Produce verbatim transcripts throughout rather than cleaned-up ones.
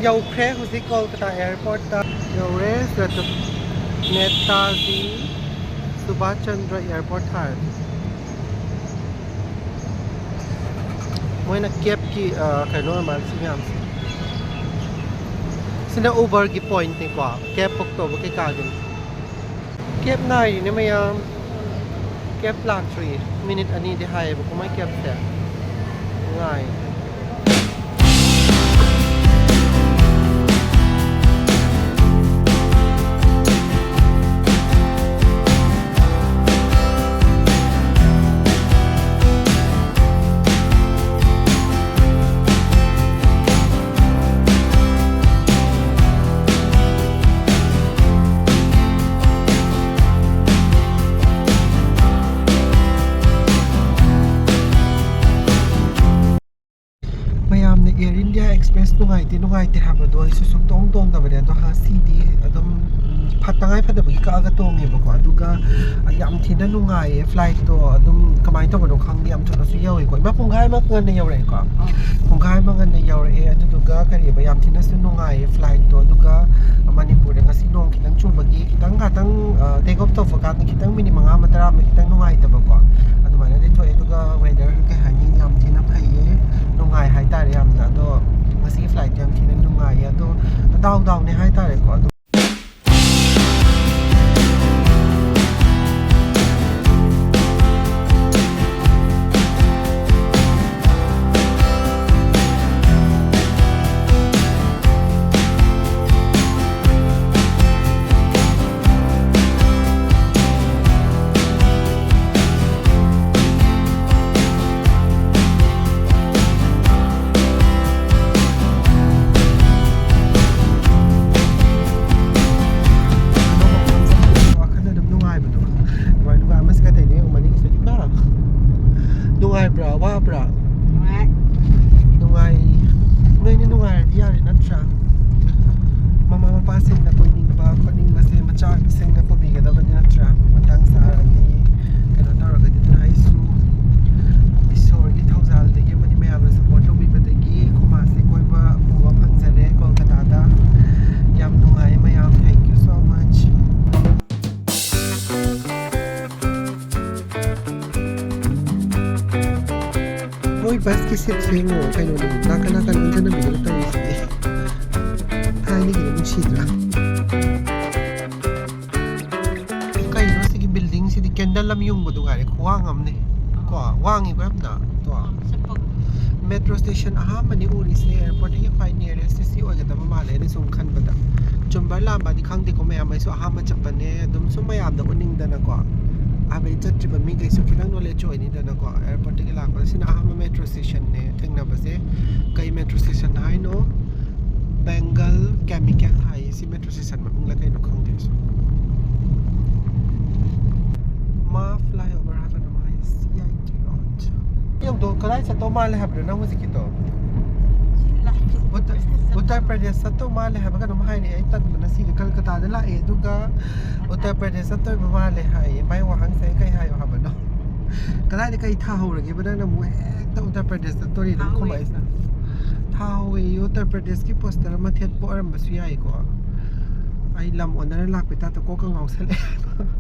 ꯌꯧꯈ꯭ꯔꯦ ꯍꯧꯖꯤꯛ ꯀꯣꯜꯀꯇꯥ ꯑꯦꯌꯔꯄꯣꯔꯠꯇ꯫ ꯌꯧꯔꯦ꯫ ꯁꯤꯗ ꯅꯦꯇꯥꯖꯤ ꯁꯨꯚꯥꯁ ꯆꯟꯗ꯭ꯔ ꯑꯦꯌꯔꯄꯣꯔꯠ ꯊꯥꯔꯦ꯫ ꯃꯣꯏꯅ ꯀꯦꯞꯀꯤ, ꯑ, ꯀꯩꯅꯣ ꯑꯣꯏꯔ ꯃꯥꯜꯂꯦ ꯁꯤ ꯃꯌꯥꯝꯁꯦ꯫ ꯁꯤꯅ ꯎꯕꯔꯒꯤ ꯄꯣꯏꯟꯠꯅꯤꯀꯣ, ꯀꯦꯞ ꯕꯨꯛ ꯇꯧꯕ ꯀꯩꯀꯥꯒꯤꯅꯤ꯫ ꯀꯦꯞ ꯉꯥꯏꯔꯤꯅꯦ ꯃꯌꯥꯝ꯫ ꯀꯦꯞ ꯂꯥꯛꯇ꯭ꯔꯤ꯫ ꯃꯤꯅꯤꯠ ꯑꯅꯤꯗꯤ ꯍꯥꯏꯌꯦꯕꯀꯣ ꯃꯣꯏ ꯀꯦꯞꯁꯦ꯫ ꯉꯥꯏ꯫ ꯃꯌꯥꯝꯅ Air India Express ꯅꯨꯡꯉꯥꯏꯇꯦ, ꯅꯨꯡꯉꯥꯏꯇꯦ ꯍꯥꯏꯕꯗꯣ ꯑꯩꯁꯨ ꯁꯨꯛꯇꯣꯡ ꯇꯣꯡꯗꯕꯅꯦ꯫ ꯑꯗꯣ ꯉꯁꯤꯗꯤ ꯑꯗꯨꯝ ꯐ-, ꯇꯉꯥꯏ ꯐꯗꯕꯒꯤ ꯀꯛꯑꯒ ꯇꯣꯡꯉꯦꯕꯀꯣ꯫ ꯑꯗꯨꯒ ꯌꯥꯝ ꯊꯤꯅ ꯅꯨꯡꯉꯥꯏꯌꯦ ꯐ꯭ꯂꯥꯏꯠꯇꯣ꯫ ꯑꯗꯨꯝ ꯀꯃꯥꯏꯅ ꯇꯧꯕꯅꯣ ꯈꯪꯗꯦ, ꯌꯥꯝ ꯊꯨꯅꯁꯨ ꯌꯧꯋꯦꯀꯣ꯫ ꯏꯃꯥ, ꯄꯨꯡꯈꯥꯏ ꯑꯃ ꯉꯟꯅ ꯌꯧꯔꯛꯑꯦꯀꯣ꯫ ꯄꯨꯡꯈꯥꯏ ꯑꯃ ꯉꯟꯅ ꯌꯧꯔꯛꯑꯦ꯫ ꯑꯗꯨꯗꯨꯒ ꯀꯔꯤꯕ, ꯌꯥꯝ ꯊꯤꯅꯁꯨ ꯅꯨꯡꯉꯥꯏꯌꯦ ꯐ꯭ꯂꯥꯏꯠꯇꯣ꯫ ꯑꯗꯨꯒ ꯃꯅꯤꯄꯨꯔꯗ ꯉꯁꯤ ꯅꯣꯡ ꯈꯤꯇꯪ ꯆꯨꯕꯒꯤ ꯈꯤꯇꯪ ꯉꯥꯛꯇꯪ, ꯑ, ꯇꯦꯛ ꯑꯣꯐ ꯇꯧꯕ ꯀꯥꯟꯗ ꯈꯤꯇꯪ ꯃꯤꯅꯤꯠ ꯃꯉꯥ ꯑꯃ ꯇꯔꯥ ꯑꯃ ꯈꯤꯇꯪ ꯅꯨꯡꯉꯥꯏꯇꯕꯀꯣ, ꯑꯗꯨꯃꯥꯏꯅꯗꯤ ꯊꯣꯛꯑꯦ꯫ ꯑꯗꯨꯒ ꯋꯦꯗꯔ ꯀꯩ ꯍꯥꯏꯅꯤ, ꯌꯥꯝ ꯊꯤꯅ ꯐꯩꯌꯦ, ꯅꯨꯡꯉꯥꯏ ꯍꯥꯏꯇꯥꯔꯦ ꯌꯥꯝꯅ꯫ ꯑꯗꯣ ꯉꯁꯤꯒꯤ ꯐ꯭ꯂꯥꯏꯠꯇꯣ ꯌꯥꯝ ꯊꯤꯅ ꯅꯨꯡꯉꯥꯏꯌꯦ꯫ ꯑꯗꯣ ꯗꯥꯎ ꯗꯥꯎꯅꯦ ꯍꯥꯏꯇꯥꯔꯦꯀꯣ꯫ ꯑꯗꯣ ꯋꯥꯈꯜ ꯑꯗꯨꯝ ꯅꯨꯡꯉꯥꯏꯕꯗꯣ꯫ ꯅꯨꯡꯉꯥꯏ, ꯅꯨꯡꯉꯥꯏ꯫ ꯑꯃꯁꯤꯒ ꯀꯩꯅꯣ ꯌꯦꯡꯉꯨ, ꯃꯅꯤꯡꯁꯤꯗ ꯏꯃꯥ! ꯅꯨꯡꯉꯥꯏꯕ꯭ꯔꯥ? ꯋꯥꯕ꯭ꯔꯥ? ꯅꯨꯡꯉꯥꯏ꯫ ꯅꯨꯡꯉꯥꯏ꯫ ꯅꯣꯏꯅ ꯅꯨꯡꯉꯥꯏꯔꯗꯤ ꯌꯥꯔꯦ ꯅꯠꯇ꯭ꯔꯥ? ꯃꯃꯥ ꯃꯄꯥꯁꯤꯡꯅ ꯀꯣꯏꯅꯤꯡꯕ ꯈꯣꯠꯅꯤꯡꯕꯁꯦ ꯃꯆꯥꯁꯤꯡꯅ ꯄꯨꯕꯤꯒꯗꯕꯅꯤ ꯅꯠꯇ꯭ꯔꯥ? ꯃꯇꯥꯡ ꯆꯥꯔꯗꯤ, ꯀꯩꯅꯣ ꯇꯧꯔꯒꯗꯤ꯫ ꯑꯗꯨꯅ ꯑꯩꯁꯨ ꯏꯁꯣꯔꯒꯤ ꯊꯧꯖꯥꯜꯗꯒꯤ ꯑꯃꯗꯤ ꯃꯌꯥꯝꯅ ꯁꯞꯄꯣꯔꯠ ꯇꯧꯕꯤꯕꯗꯒꯤ ꯑꯩꯈꯣꯏ ꯃꯥꯁꯦ ꯀꯣꯏꯕ ꯄꯨꯕ ꯐꯪꯖꯔꯦ꯫ ꯑꯩꯈꯣꯏ ꯕꯁꯀꯤ ꯁꯤꯠꯁꯦ ꯌꯦꯡꯉꯣ, ꯀꯩꯅꯣꯅꯦ, ꯅꯥꯀꯟ ꯅꯥꯀꯟ ꯑꯣꯟꯁꯤꯟꯅꯕꯤꯗꯒ ꯇꯧꯔꯤꯁꯤꯗꯤ꯫ ꯊꯥꯏꯅꯒꯤꯗꯣ ꯅꯨꯡꯁꯤꯗ꯭ꯔꯥ? ꯀꯩꯅꯣ ꯁꯤꯒꯤ ꯕꯤꯜꯗꯤꯡꯁꯤꯗꯤ? ꯀꯦꯟꯗꯜ ꯑꯃ ꯌꯨꯡꯕꯗꯨ ꯉꯥꯏꯔꯦ, ꯈꯨꯋꯥꯡ ꯑꯃꯅꯦ꯫ ꯀꯣ, ꯋꯥꯡꯉꯤꯀꯣ ꯌꯥꯝꯅ꯫ ꯀꯣ꯫ ꯆꯠꯐꯝ꯫ ꯃꯦꯇ꯭ꯔꯣ ꯁ꯭ꯇꯦꯁꯟ ꯑꯍꯥꯟꯕꯅꯤ ꯎꯔꯤꯁꯦ, ꯑꯦꯌꯔꯄꯣꯔꯠꯇꯒꯤ ꯈ꯭ꯋꯥꯏ ꯅꯤꯌꯔꯦꯁꯁꯦ ꯁꯤ ꯑꯣꯏꯒꯗꯕ ꯃꯥꯜꯂꯦ ꯑꯩꯅ ꯁꯨꯝ ꯈꯟꯕꯗ꯫ ꯆꯨꯝꯕ꯭ꯔꯥ ꯂꯥꯟꯕ꯭ꯔꯗꯤ ꯈꯪꯗꯦꯀꯣ, ꯃꯌꯥꯝ, ꯑꯩꯁꯨ ꯑꯍꯥꯟꯕ ꯆꯠꯄꯅꯦ꯫ ꯑꯗꯨꯝ ꯁꯨꯝ ꯃꯌꯥꯝꯗ ꯎꯠꯅꯤꯡꯗꯅꯀꯣ, ꯑꯍꯥꯟꯕꯗꯤ ꯆꯠꯇ꯭ꯔꯤꯕ ꯃꯤꯈꯩꯁꯨ ꯈꯤꯇꯪ ꯅꯣꯂꯦꯖ ꯑꯣꯏꯅꯤꯗꯅꯀꯣ꯫ ꯑꯦꯌꯔꯄꯣꯔꯠꯇꯒꯤ ꯂꯥꯛꯄꯗ ꯁꯤꯅ ꯑꯍꯥꯟꯕ ꯃꯦꯇ꯭ꯔꯣ ꯁ꯭ꯇꯦꯁꯟꯅꯦ ꯊꯦꯡꯅꯕꯁꯦ꯫ ꯀꯩ ꯃꯦꯇ꯭ꯔꯣ ꯁ꯭ꯇꯦꯁꯟ ꯍꯥꯏꯅꯣ? ꯕꯦꯡꯒꯜ ꯀꯦꯃꯤꯀꯦꯜ ꯍꯥꯏꯌꯦ꯫ ꯁꯤ ꯃꯦꯇ꯭ꯔꯣ ꯁ꯭ꯇꯦꯁꯟ ꯃꯃꯤꯡꯂ ꯀꯩꯅꯣ ꯈꯪꯗꯦ ꯑꯩꯁꯨ꯫ ꯃꯥ ꯐ꯭ꯂꯥꯏꯑꯣꯚꯔ ꯍꯥꯏꯕ ꯀꯩꯅꯣꯝ ꯍꯥꯏꯌꯦ, ꯁꯤ ꯑꯥꯏ ꯇꯤ ꯔꯣꯗ꯫ ꯌꯧꯗꯣ ꯀꯗꯥꯏ ꯆꯠꯇꯧ ꯃꯥꯜꯂꯦ ꯍꯥꯏꯕꯅꯣ ꯅꯪ ꯍꯧꯖꯤꯛꯀꯤꯗꯣ? ꯎꯠꯇꯔ, ꯎꯠꯇꯔ ꯄ꯭ꯔꯗꯦꯁ ꯆꯠꯇꯧ ꯃꯥꯜꯂꯦ ꯍꯥꯏꯕ ꯀꯩꯅꯣꯝ ꯍꯥꯏꯔꯛꯑꯦ꯫ ꯑꯩ ꯇꯟꯕꯅ ꯁꯤꯔꯦ꯫ ꯀꯜꯀꯇꯥꯗ ꯂꯥꯛꯑꯦ, ꯑꯗꯨꯒ ꯎꯠꯇꯔ ꯄ꯭ꯔꯗꯦꯁ ꯆꯠꯇꯣꯏꯕ ꯃꯥꯜꯂꯦ ꯍꯥꯏꯌꯦ꯫ ꯃꯥꯏ ꯋꯥꯍꯪꯁꯦ ꯑꯩ ꯀꯩ ꯍꯥꯏꯌꯣ ꯍꯥꯏꯕꯅꯣ? ꯀꯗꯥꯏꯗ ꯀꯩ ꯊꯥꯍꯧꯔꯒꯦꯕ ꯅꯪꯅ ꯑꯃꯨꯛ ꯍꯦꯛꯇ ꯎꯠꯇꯔ ꯄ꯭ꯔꯗꯦꯁ ꯆꯠꯇꯣꯔꯤꯅꯣ ꯊꯥꯍꯧꯋꯦ꯫ ꯈꯨꯝꯃꯛꯏꯁꯤꯅ? ꯊꯥꯍꯧꯋꯦ꯫ ꯎꯠꯇꯔ ꯄ꯭ꯔꯗꯦꯁꯀꯤ ꯄꯣꯁꯇꯔ ꯑꯃ ꯊꯦꯠꯄ ꯑꯣꯏꯔꯝꯕꯁꯨ ꯌꯥꯏꯀꯣ꯫ ꯑꯩ ꯂꯝ ꯑꯣꯟꯅꯔ ꯂꯥꯛꯄꯩ ꯇꯥꯏꯞꯇ ꯀꯣꯛꯀ ꯉꯥꯎꯁꯜꯂꯛꯑꯦ꯫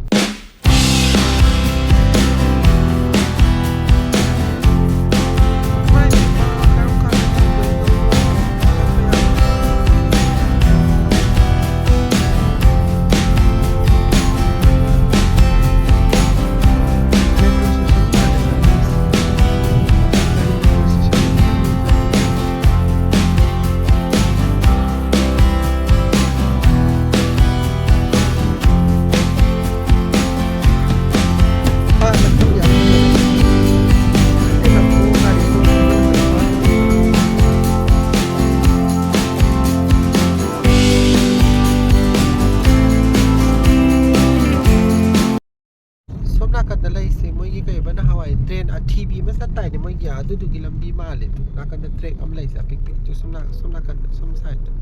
ꯁꯣꯝ ꯅꯥꯀꯟꯗ ꯂꯩꯁꯦ ꯃꯣꯏꯒꯤ ꯀꯩꯕ ꯅꯍꯥꯟꯋꯥꯏ ꯇ꯭ꯔꯦꯟ ꯑꯊꯤꯕꯤ ꯑꯃ ꯆꯠꯇꯥꯏꯅꯦ ꯃꯣꯏꯒꯤ, ꯑꯗꯨꯗꯨꯒꯤ ꯂꯝꯕꯤ ꯃꯥꯜꯂꯦ꯫ ꯑꯗꯨ ꯅꯥꯀꯟꯗ ꯇ꯭ꯔꯦꯛ ꯑꯃ ꯂꯩꯁꯦ ꯑꯄꯤꯛꯄꯤ꯫ ꯑꯗꯨ ꯁꯣꯝ ꯅꯥ-, ꯁꯣꯝ ꯅꯥꯀꯟꯗ, ꯁꯣꯝ ꯁꯥꯏꯗꯠꯇ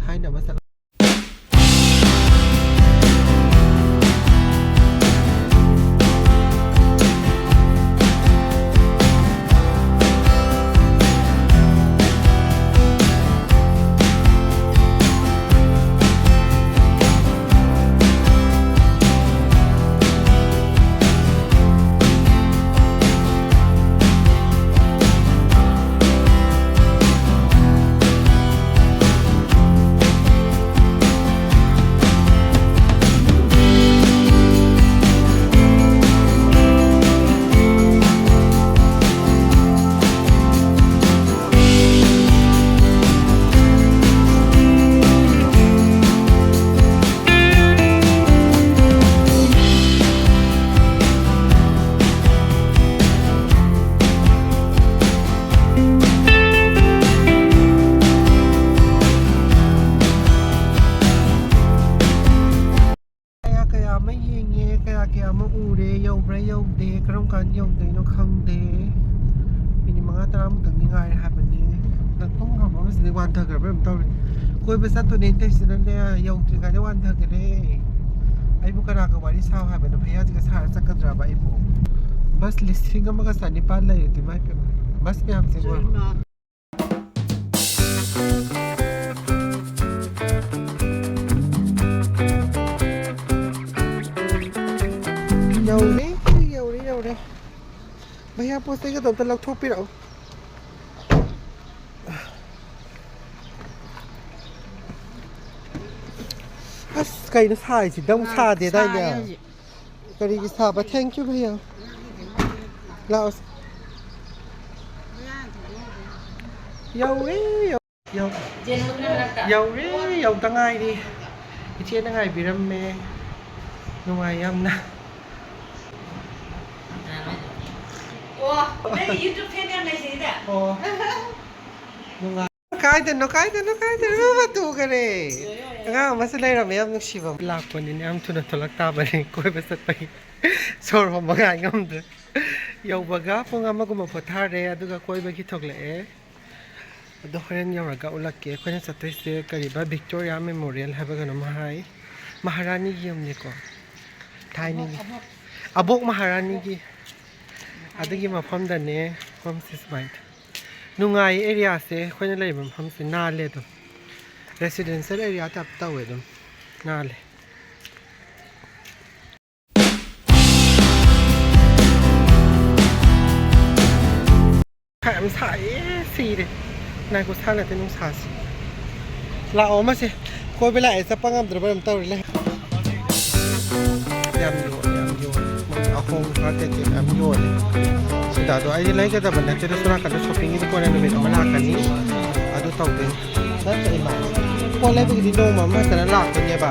ꯊꯥꯏꯅ ꯑꯃ ꯆꯠꯂ ꯀꯥꯟ ꯌꯧꯗꯣꯏꯅꯣ ꯈꯪꯗꯦ꯫ ꯃꯤꯅꯤꯠ ꯃꯉꯥ ꯇꯔꯥꯃꯨꯛꯇꯪꯗꯤ ꯉꯥꯏꯔꯦ ꯍꯥꯏꯕꯅꯤ꯫ ꯅꯥꯇꯣꯡ ꯍꯥꯝꯕꯁꯤꯗꯤ ꯋꯥꯟꯊꯈ꯭ꯔꯕ꯭ꯔꯥ ꯀꯩꯅꯣꯝ ꯇꯧꯔꯦ꯫ ꯀꯣꯏꯕ ꯆꯠꯇꯣꯏꯅꯦ ꯇꯧꯔꯤꯁꯤꯅꯅꯦ, ꯌꯧꯗ꯭ꯔꯤꯉꯩꯗ ꯋꯥꯟꯊꯈ꯭ꯔꯦ꯫ ꯑꯩꯕꯨ ꯀꯅꯥꯒ ꯋꯥꯔꯤ ꯁꯥꯎ ꯍꯥꯏꯕꯅꯣ? ꯚꯩꯌꯥꯁꯤꯒ ꯁꯥꯔ ꯆꯠꯀꯗ꯭ꯔꯕ ꯑꯩꯕꯨ? ꯕꯁ ꯂꯤꯁꯤꯡ ꯑꯃꯒ ꯆꯅꯤꯄꯥꯟ ꯂꯩꯔꯗꯤ ꯃꯥꯏ ꯄꯦꯝꯃ꯫ ꯕꯁ ꯃꯌꯥꯝꯁꯦ ꯉꯣ꯫ ꯌꯧꯔꯦ, ꯌꯧꯔꯦ, ꯌꯧꯔꯦ꯫ ꯚꯩꯌꯥ, ꯄꯣꯠ ꯆꯩꯒꯗꯣ ꯑꯝꯇ ꯂꯧꯊꯣꯛꯄꯤꯔꯛꯑꯣ꯫ ꯑꯁ, ꯀꯩꯅꯣ ꯁꯥꯔꯤꯁꯤꯗꯤ? ꯑꯃꯨꯛ ꯁꯥꯗꯦꯗꯥꯏꯅꯦ? ꯁꯥꯏ ꯍꯧꯖꯤꯛ꯫ ꯀꯔꯤꯒꯤ ꯁꯥꯕ? Thank you, ꯚꯩꯌꯥ꯫ ꯂꯥꯛꯑꯣ꯫ ꯌꯧꯔꯦ, ꯌꯧ-, ꯌꯧ-, ꯌꯧꯔꯦ, ꯌꯧꯗ ꯉꯥꯏꯔꯤ꯫ ꯏꯆꯦꯅ ꯉꯥꯏꯕꯤꯔꯝꯃꯦ꯫ ꯅꯨꯡꯉꯥꯏ ꯌꯥꯝꯅ꯫ ꯑꯣ, ꯅꯪ YouTube fan ꯌꯥꯝ ꯂꯩꯖꯩꯗ꯫ ꯑꯣ꯫ ꯅꯨꯡꯉꯥꯏ꯫ ꯀꯥꯏꯗꯅꯣ, ꯀꯥꯏꯗꯅꯣ, ꯀꯥꯏꯗꯅꯣ? ꯇꯨꯈꯔꯦ꯫ ꯑꯉꯥꯡ ꯑꯃꯁꯨ ꯂꯩꯔꯝꯃꯦ, ꯌꯥꯝ ꯅꯨꯡꯁꯤꯕ ꯑꯃ꯫ ꯂꯥꯛꯄꯅꯤꯅ ꯌꯥꯝ ꯊꯨꯅ ꯊꯣꯛꯂꯛ ꯇꯥꯕꯅꯤ, ꯀꯣꯏꯕ ꯆꯠꯄꯒꯤ꯫ ꯁꯣꯔ ꯍꯣꯟꯕ ꯉꯥꯏ ꯉꯝꯗ꯭ꯔꯦ꯫ ꯌꯧꯕꯒ ꯄꯨꯡ ꯑꯃꯒꯨꯝꯕ ꯄꯣꯊꯥꯔꯦ, ꯑꯗꯨꯒ ꯀꯣꯏꯕꯒꯤ ꯊꯣꯛꯂꯛꯑꯦ꯫ ꯑꯗꯣ ꯍꯣꯔꯦꯟ ꯌꯧꯔꯒ ꯎꯠꯂꯛꯀꯦ꯫ ꯑꯩꯈꯣꯏꯅ ꯆꯠꯇꯣꯏꯁꯦ ꯀꯔꯤꯕ, Victoria Memorial ꯍꯥꯏꯕ ꯀꯩꯅꯣꯝ ꯍꯥꯏ꯫ ꯃꯍꯥꯔꯥꯅꯤꯒꯤ ꯌꯨꯝꯅꯤꯀꯣ, ꯊꯥꯏꯅꯒꯤ꯫ ꯑꯕꯣꯛ ꯃꯍꯥꯔꯥꯅꯤꯒꯤ꯫ ꯑꯗꯨꯒꯤ ꯃꯐꯝꯗꯅꯦ꯫ Home is mine꯫ ꯅꯨꯡꯉꯥꯏ ꯑꯦꯔꯤꯌꯥꯁꯦ, ꯑꯩꯈꯣꯏꯅ ꯂꯩꯔꯤꯕ ꯃꯐꯝꯁꯦ ꯅꯥꯜꯂꯦ ꯑꯗꯨꯝ꯫ Residential area type ꯇꯧꯋꯦ ꯑꯗꯨꯝ꯫ ꯅꯥꯜꯂꯦ꯫ ꯌꯥꯝ ꯁꯥꯏꯌꯦ, ꯁꯤꯔꯦ꯫ ꯉꯥꯏꯈꯣ, ꯁꯥ ꯅꯠꯇꯦ, ꯅꯨꯡꯁꯥꯁꯤ꯫ ꯂꯥꯛꯑꯣ, ꯃꯁꯦ ꯀꯣꯏꯕ ꯂꯥꯛꯑꯦ, ꯆꯠꯄ ꯉꯝꯗ꯭ꯔꯕ ꯀꯩꯅꯣꯝ ꯇꯧꯔꯤ ꯂꯩ꯫ ꯌꯥꯝ ꯌꯣꯜꯂꯦ, ꯌꯥꯝ ꯌꯣꯜꯂꯦ꯫ ꯃꯣꯏ ꯑꯍꯣꯡꯕ ꯀꯩꯀꯩ ꯃꯌꯥꯝ ꯌꯣꯜꯂꯦ꯫ ꯁꯤꯗ ꯑꯗꯣ ꯑꯩꯗꯤ ꯂꯩꯒꯗꯕ ꯅꯠꯇꯦꯗ, ꯁꯣꯝ ꯅꯥꯀꯟꯗ shoppingꯒꯤꯗꯤ ꯀꯣꯟꯅ ꯅꯨꯃꯤꯠ ꯑꯃ ꯂꯥꯛꯀꯅꯤ꯫ ꯑꯗꯨ ꯇꯧꯗꯣꯏꯅꯤ꯫ ꯅꯠꯇ꯭ꯔ ꯏꯃꯥ? ꯄꯣꯠ ꯂꯩꯕꯒꯤꯗꯤ ꯅꯣꯡꯃ ꯑꯃ ꯐꯖꯅ ꯂꯥꯛꯇꯣꯏꯅꯦꯕ꯫